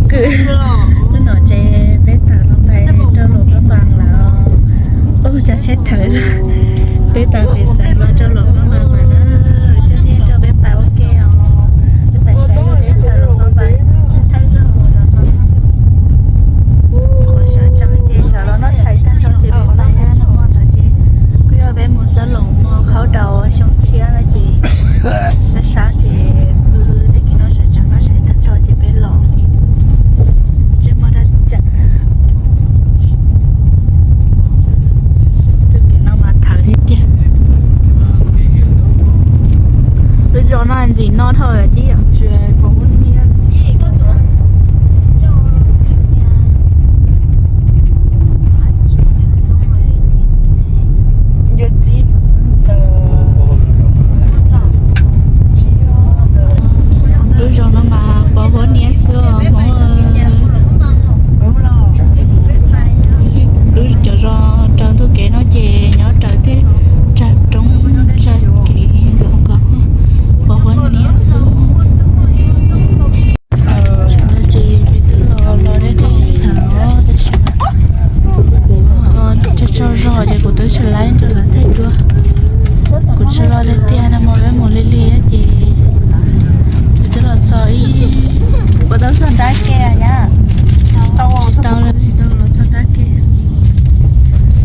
Kwv, hnub no ces peb tawm los mus rau Luam Phab Npas lawm. Ub, cov tsheb thawv lawm. Peb tawm pem xeev los rau Luam Phab Npas lawm na. Coj nej rau peb pais ua ke os. Peb pais saib lub teb chaws Luam Phab Npas thawj zaug los no. Qhov sawv tsees ces sawv los noj tshais tag nrho ces peb pais thiab no. Ntawd ces kuj yog peb mus xab loos mus qhaub rau xyoo tshiab no ces sab sab ces pw, tag kis no sawv tsees noj tshais tag nrho ces peb los ces tsis muaj dab tsi. Txoj kev no mas thawv tiag tiag. Lub zos no ntxim no dhau lawm tib yam. Lub zos no mas pos huab niab xwb os Hmoob. Lub cov zos raws ntuj kev no ces nyob raws tej tsag roob tsag kev nkaus nkaus, pos huab niab xwb. No ces peb twb los los deb deb heev os, tab sis kuv tsaug tsaug zog ces kuv twb tsis laib nrog lawv thaij dua. Kuv tsis los tiag tiag no mas peb mus li li ces kuv twb los txog ib, kuv tau txog nrab ke nyab. Tsis tau los txog nrab ke.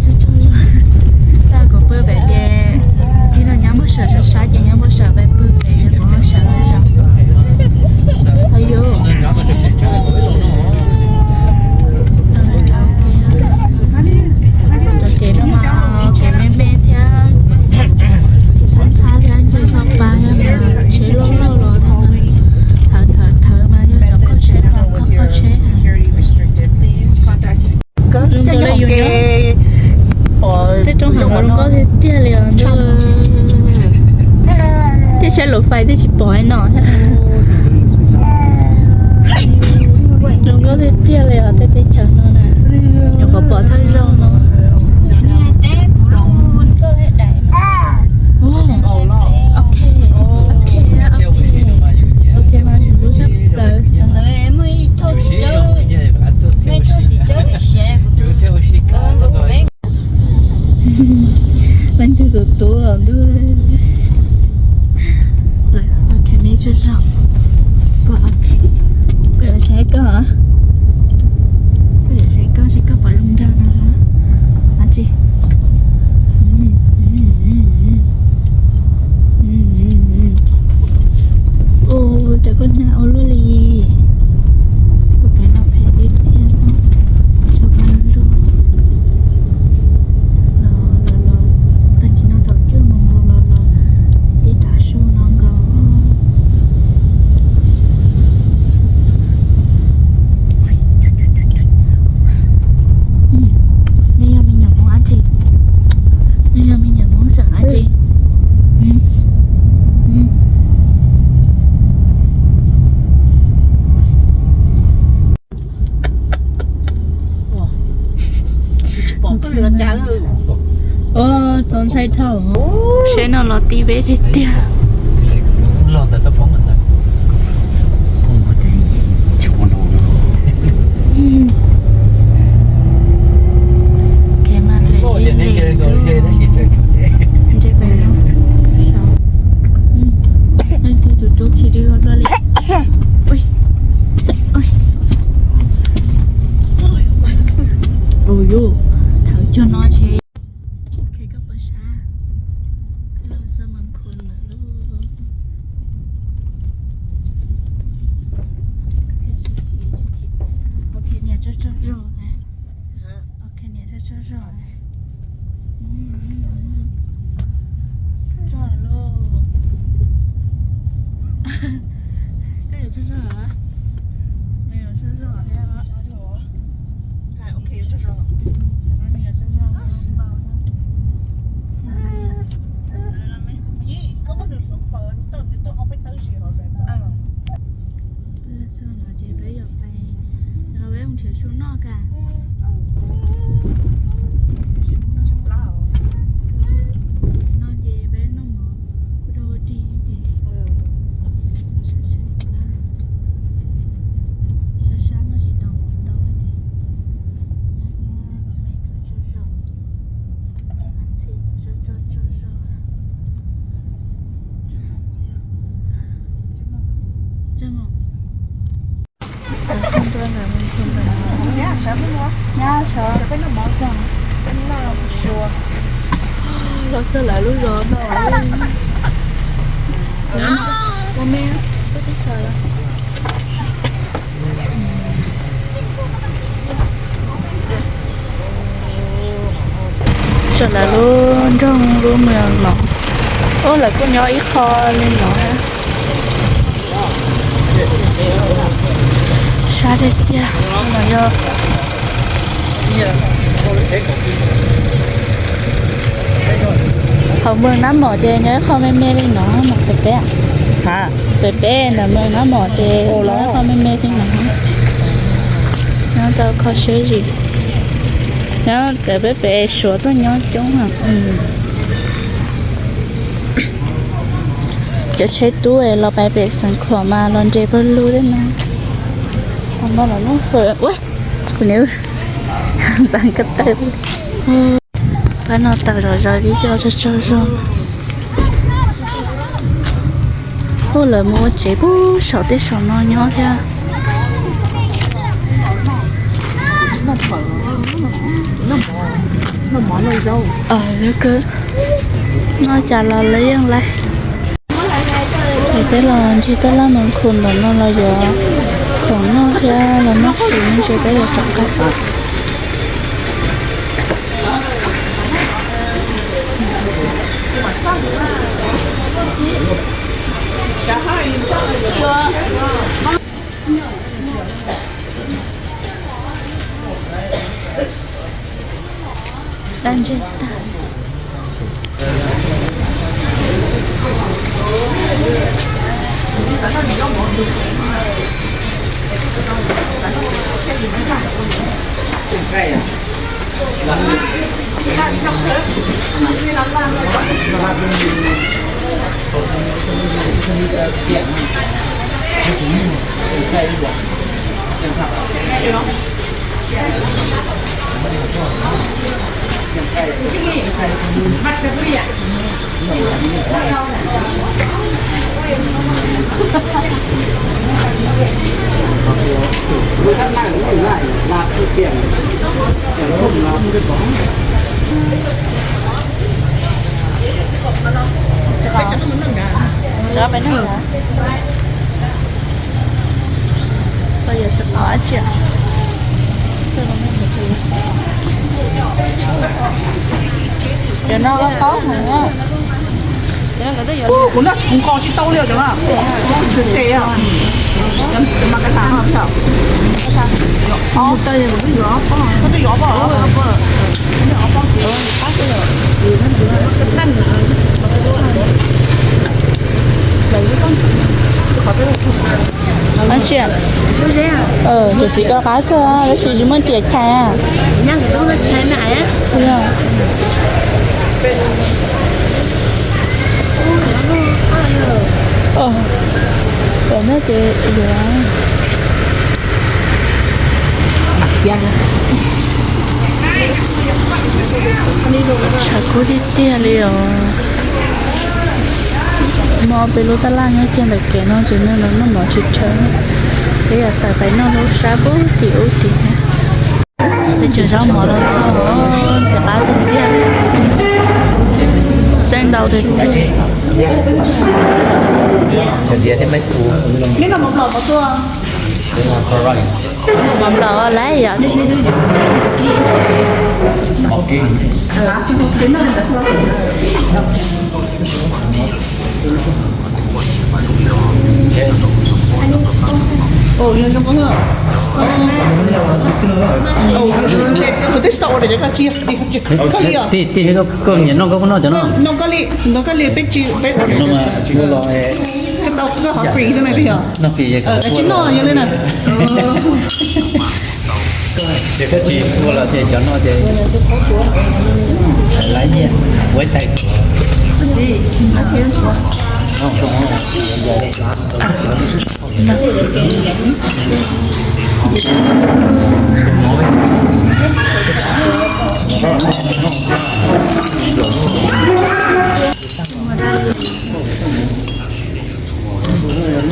Tsaug tsaug zog. Tab kuv pw pem ces ib no nyab muab sawv sab sab ces nyab muab sawv pem pw pem ces kuv muab sawv zog. Ayu. Cov kev no mas kev me me thiab ntxhab ntxhab thiab ntshe tshaj pa thiab mas tsheb loj loj los thawv thawv thawv mas yog cov koj tsheb los koj koj tsheb. Zoo nkaus li yus nyob tej roob hav no zoo nkauj tiag tiag li os ntuj. Tej saib luv fais twb tsis pom no. Zoo nkauj tiag tiag li os tej teb chaws no na. Nyuam qhuav pom thawj zaug no. Ok, ok, ok, ok mas ntxim hlub tshaj plaws. Leej twg tus tub os ntuj. Lawv ok me tsaug zog. Pom ok. Kuv yuav saib koj, kuv yuav saib koj, saib koj pom zoo nraug no dab tsi. Ua cas koj hnyav ua luaj li. Ua kev no phem tiag tiag no. Tso pa luaj. Los los los, tag kis no thaum cuaj moos los los ib tag su no nkaus. Nej yog me nyuam Hmoob dab tsi? Nej yog me nyuam Hmoob xeem dab tsi? Txaus ntshai dhau. Saib no los ti peb tiag tiag. Kev mas lem li lem xwb. Ntse pem lawm. Leej twg tus tub khi dub luaj li. Ua yuj, thawv cuag no tsheb. Ok, koj pom sab. Los xab mas khu lawm lauj. Ok, niam tsaug tsaug zog na. Ok, niam tsaug tsaug zog na. Tsaug zog lauj. Koj yuav tsaug zog los? Nws yuav tsaug zog thiab. Peb txog no ces peb yuav pais, los peb mus nrhiav su noj ka. Su noj, no ces peb noj mov kuj rau dig ces sab sab, sab sab Los txog lawv lub zos no. Txog lawv lub nroog lub mws no. Ub, lawv kuj nyob ib qho li no. Sab tiag tiag no yog. Hauv mws Nab Mom ces nyob ib qho me me li no mas pem peb, pem peb ntawm mws Nab Mom ces nyob ib qho me me li no. Nyob tau kho siab zim. Nyob pem peb pem Suav tuaj nyob coob. Cov tsheb tub los pais pem Xeev Khuam mas los nres pawg lug thiab no. Hauv no los noj fawm ua, kuv niam ntxeev ko taw. Pab no tawm zom zaws tib co tsaug tsaug zog. Ub, lawv mus ua tsev pub saum tej saum no nyob thiab. Noj cas los lawv yeej laij. Es peb los ntsib tab laj mus khu ntawm no los yuav khoom noj thiab los noj su ne ces peb yuav rov qab. Dab ntseg tag. Cov no qaub heev. Kuv noj khoov qos tsis tau li os cov no. Kws xe os. Cov mas ka tas no. Koj twb yuav ob pob. Ab tsi, cov txiv ko qab kawg tab sis tsis muaj riam chais. Tshav kub tiag tiag li os. Muaj ob peb lub tab laj nyob kiag ntawm kev no ces nws los noj mov tsis tshawv. Peb yuav tawm pais noj lub sab pub tim ub tim thiab. Peb cov zaub mov los txog ntxim qab tiag tiag, xeeb ntau tiag tiag. Mov nplaum lawm yom. Kuv twb tsis tau ua li, koj nyiam noj koj kuj noj cov no. Koj tau koj qhov free xwb na, peb yog tsis noj yog li na. Ces koj tsis ua los ces cov no ces laiv nyiaj ua ib tais.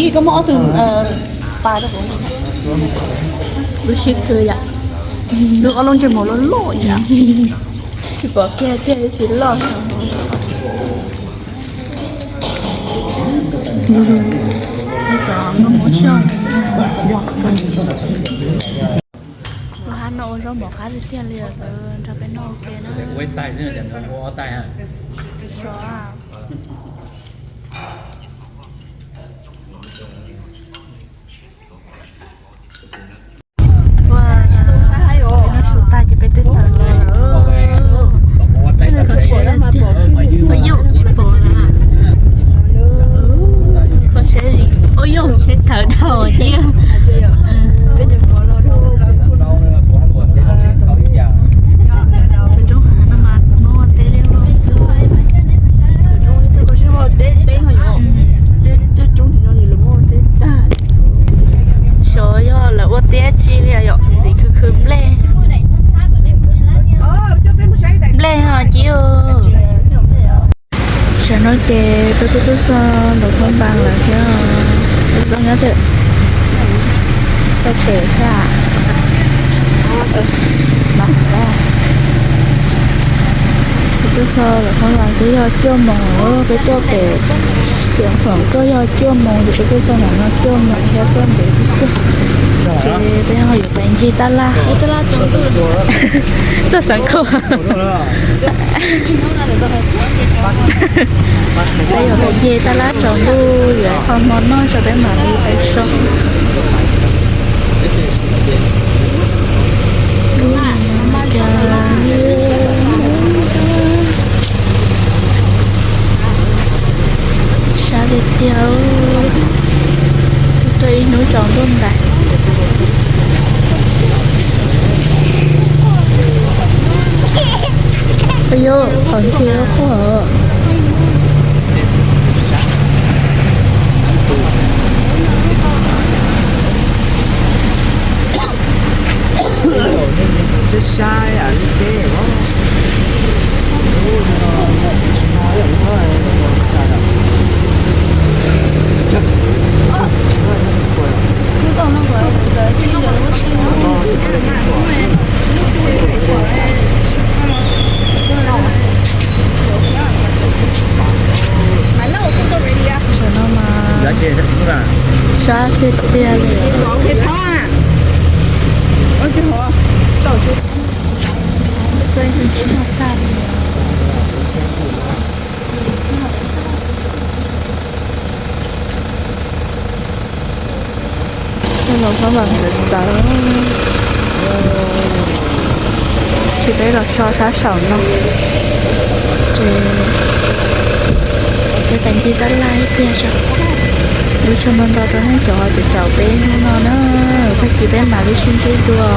Koj muab ob tug pas rau kuv. Lub siab kawg yom. Lub ob lub ntsej muag loj loj yom. Tsis pom kiag tiag, tsis loj. Cov nkauj Hmoob Xyooj. Lub hab no ua zaub mov qab tiag tiag li, lawv nrog peb noj ua ke na. Sov. Ua, peb noj su tag ces peb twb tawm los lawm. Kho siab tiag, ua yauj tsis pom lawm. Kho siab, ua yauj tsheb tawm dhau thiab. Cov roob hav no mas muab ua teb liaj vog xwb. Xyov yog lawv ua tiab tsi li yom, ntxiv khwv khwv nplej. Nplej ho cia. Tam no ces peb kuj tuaj txog Laus Thoob Npas lawm thiab. Laus Thoob nyob twg? Tau pem thiab. Peb tuaj txog Laus Thoob Npas twb yog cuaj moos, peb tuaj pem Xeev Khuam tuaj yog cuaj moos ces peb tuaj txog ntawm no cuaj moos thiab, tuaj ntev tiag tiag. Ces peb ho yuav pais ncig tab laj, tuaj xeev khuam. Peb yuav pais ncig tab laj tsaus ntuj, yuav ib qho hmo noj tso peb mam li pais so. Sab tiag tiag, tuaj ib hnub tsaus ntuj ntais. Ua yuav qhov ntxhi quaj. Sab sab li teb. Tam no mas sab tiag tiag li. Xyoo no Phab Npas nkawd txawv, ces peb los so sab saum no, ces peb pais ncig tab laj tiag saib. Ua tsaug ntau ntau rau nej cov uas caum peb hnub no na, tag kis peb mam li sib ntsib dua.